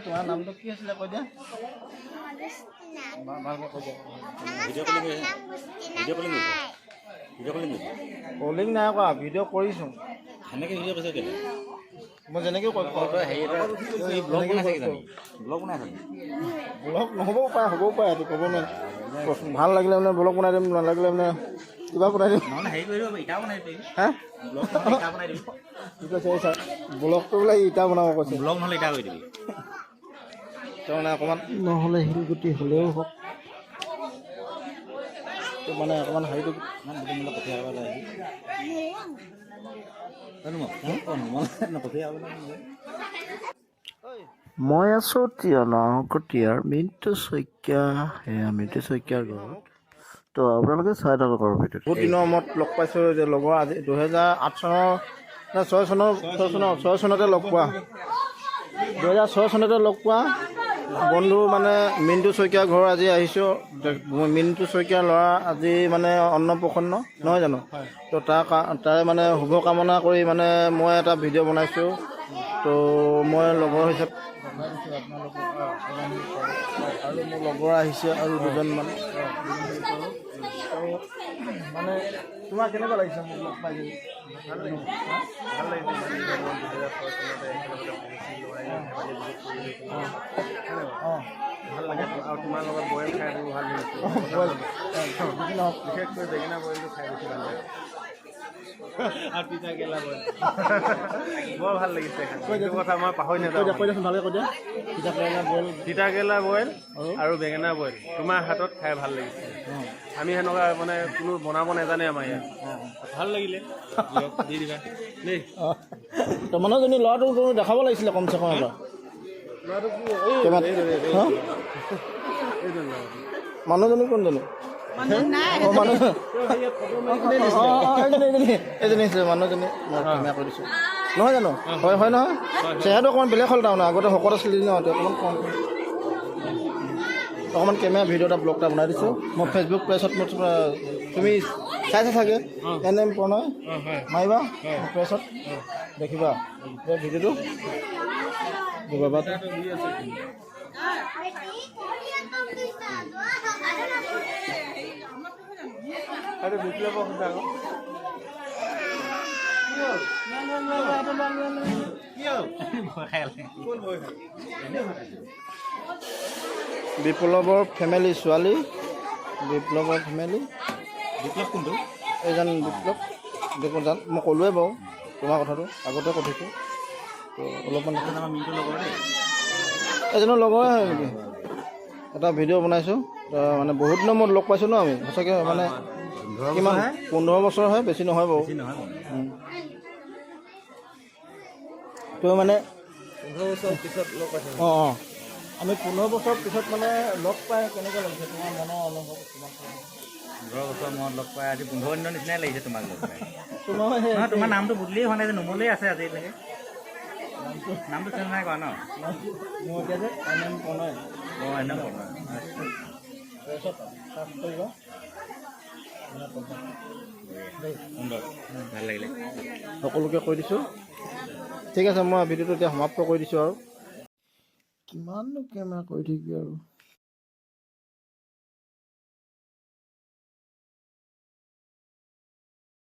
তোমাৰ নামটো কি আছিলে কৈ দিয়া। ভালকৈ কৈ দিয়া। Video' calling, video' calling. Calling নাই কৰা, ভিডিঅ' কৰিছোঁ। সেনেকৈ ভিডিঅ' কৈছে কেলৈ? মই যেনেকৈ কৈ হেৰি এটা ব্লগ বনাইছে কিজানি, ব্লগ বনাইছে। ব্লগ নহ'বও পাৰে, হ'বও পাৰে, সেইটো ক'ব নোৱাৰি। ভাল লাগিলে মানে ব্লগ বনাই দিম, নালাগিলে মানে কিবা বনাই দিম। নহ'লে হেৰি কৰি দিব, ইটা বনাই দিবি। হা, ব্লগ নহ'লে ইটা বনাই দিবি। কি কৈছে ছাৰ? ব্লগটো বোলে ইটা বনাব কৈছে। ব্লগ নহ'লে ইটা কৰি দিবি। তেওঁ মানে অকণমান নহ'লে শিলগুটি হ'লেও হওক, মানে অকণমান হেৰিটো ইমান গোটেই মোলৈ কঠীয়া খাব লাগে। মই আছোঁ নাহৰকটীয়াৰ মিণ্টু শইকীয়া, সেয়া মিণ্টু শইকীয়াৰ ঘৰত। তো আপোনালোকে চাই থাকক আৰু ভিডিঅ'টো। বহুত দিনৰ মূৰত লগ পাইছোঁ যে লগৰ। আজি 2008 চনৰ নে 6 চনৰ, 6 চনতে লগ পোৱা, 2006 চনতে লগ পোৱা বন্ধু মানে মিণ্টু শইকীয়া ঘৰ আজি আহিছোঁ। মিণ্টু শইকীয়াৰ ল'ৰা আজি মানে অন্নপ্ৰসন্ন নহয় জানো? তো তাৰে মানে শুভকামনা কৰি মানে মই এটা ভিডিঅ' বনাইছোঁ। তো মই লগৰ হিচাপে দেখাই দিছোঁ আপোনালোকক আৰু মোৰ লগৰ আহিছে আৰু দুজনমান। তো মানে তোমাৰ কেনেকুৱা লাগিছে মোক লগ পাই কিনি? ভাল লাগিছে, ভাল লাগিছে। 2006 চনতে একেলগতে পঢ়িছিলোঁ, ধেমালি বহুত কৰিলোঁ। অঁ। ভাল লাগে আৰু তোমাৰ লগত বইল খাই বহুত ভাল লাগিছে। বইল যি নহওক। বিশেষকৈ বেঙেনা বইলটো খাই বেছি ভাল লাগে আৰু তিতা কেৰেলা বইল বৰ ভাল লাগিছে খাই। সেইটো কথা মই পাহৰি কৈ নাযাওঁ। দিয়া, কৈ দিয়াচোন, ভালকৈ কৈ দিয়া। তিতা কেৰেলা বইল। তিতা কেৰেলা বইল আৰু বেঙেনা বইল তোমাৰ হাতত খাই ভাল লাগিছে। আমি সেনেকুৱা মানে কোনো বনাব নাজানে আমাৰ ইয়াত। ভাল লাগিলে, দিয়ক, দি দিবা দেই। অঁ, তো মানুহজনী, ল'ৰাটো তুমি দেখাব লাগিছিলে কমচে কম এবাৰ। ল'ৰাটো কি? হা? এইজন ল'ৰাটো। মানুহজনী কোনজনী? অঁ, মানুহ, অঁ অঁ এইজনী, এইজনী, এইজনী আছিলে মানুহজনী। মই কেমেৰা কৰি দিছোঁ নহয় জানো? হয় হয়, নহয়, চেহেৰাটো অকণমান বেলেগ হ'ল। তাৰমানে আগতে শকত আছিলে ন, এতিয়া অকণমান কম। অকণমান কেমেৰা ভিডিঅ' এটা, ব্লগ এটা বনাই দিছোঁ মই ফেচবুক পেজত। মোৰ তুমি চাইছা চাগে, এন এম প্ৰণয় মাৰিবা পেজত, দেখিবা এই ভিডিঅ'টো। বাবা। সেইটো বিপ্লৱৰ সঁচা আকৌ। ভয় খাই আছে। বিপ্লৱৰ ফেমিলি, ছোৱালী বিপ্লৱৰ ফেমিলি। বিপ্লৱ কোনটো? এইজন বিপ্লৱ দেখোন জান, মই ক'লোৱে বাৰু তোমাৰ কথাটো আগতে কৈ থৈছোঁ। তো অলপমান এইজন আমাৰ মিণ্টুৰ লগৰ দেই। এজনৰ লগৰে হয় নেকি? এটা ভিডিঅ' বনাইছোঁ। মানে বহুত দিনৰ মূৰত লগ পাইছোঁ ন আমি সঁচাকৈ। মানে কিমান, 15 বছৰ হয়, বেছি নহয় বাৰু। বেছি নহয় মানে। তো মানে 15 বছৰ পিছত লগ পাইছোঁ। অঁ অঁ আমি 15 বছৰ পিছত মানে লগ পাই কেনেকুৱা লাগিছে তোমাৰ মনৰ অনুভৱ তোমাৰ? 15 বছৰ মূৰত লগ পাই আজি 15 দিনৰ নিচিনাই লাগিছে তোমাক লগ পাই। তোমাৰ সেই নহয়, তোমাৰ নামটো বদলিয়ে হোৱা নাই যে, নুমলেই আছে আজিলৈকে। নামটো চেঞ্জ নাই কৰা ন? মোৰ এতিয়া যে এন এম প্ৰণয়। অঁ, এনে প্ৰণয়। তাৰপিছত চাৰ্চ কৰিবা মানে পাবা দেই। সুন্দৰ, ভাল লাগিলে। সকলোকে কৈ দিছোঁ। ঠিক আছে, মই ভিডিঅ'টো এতিয়া সমাপ্ত কৰি দিছোঁ আৰু কিমাননো কেমেৰা কৰি থাকিবি আৰু।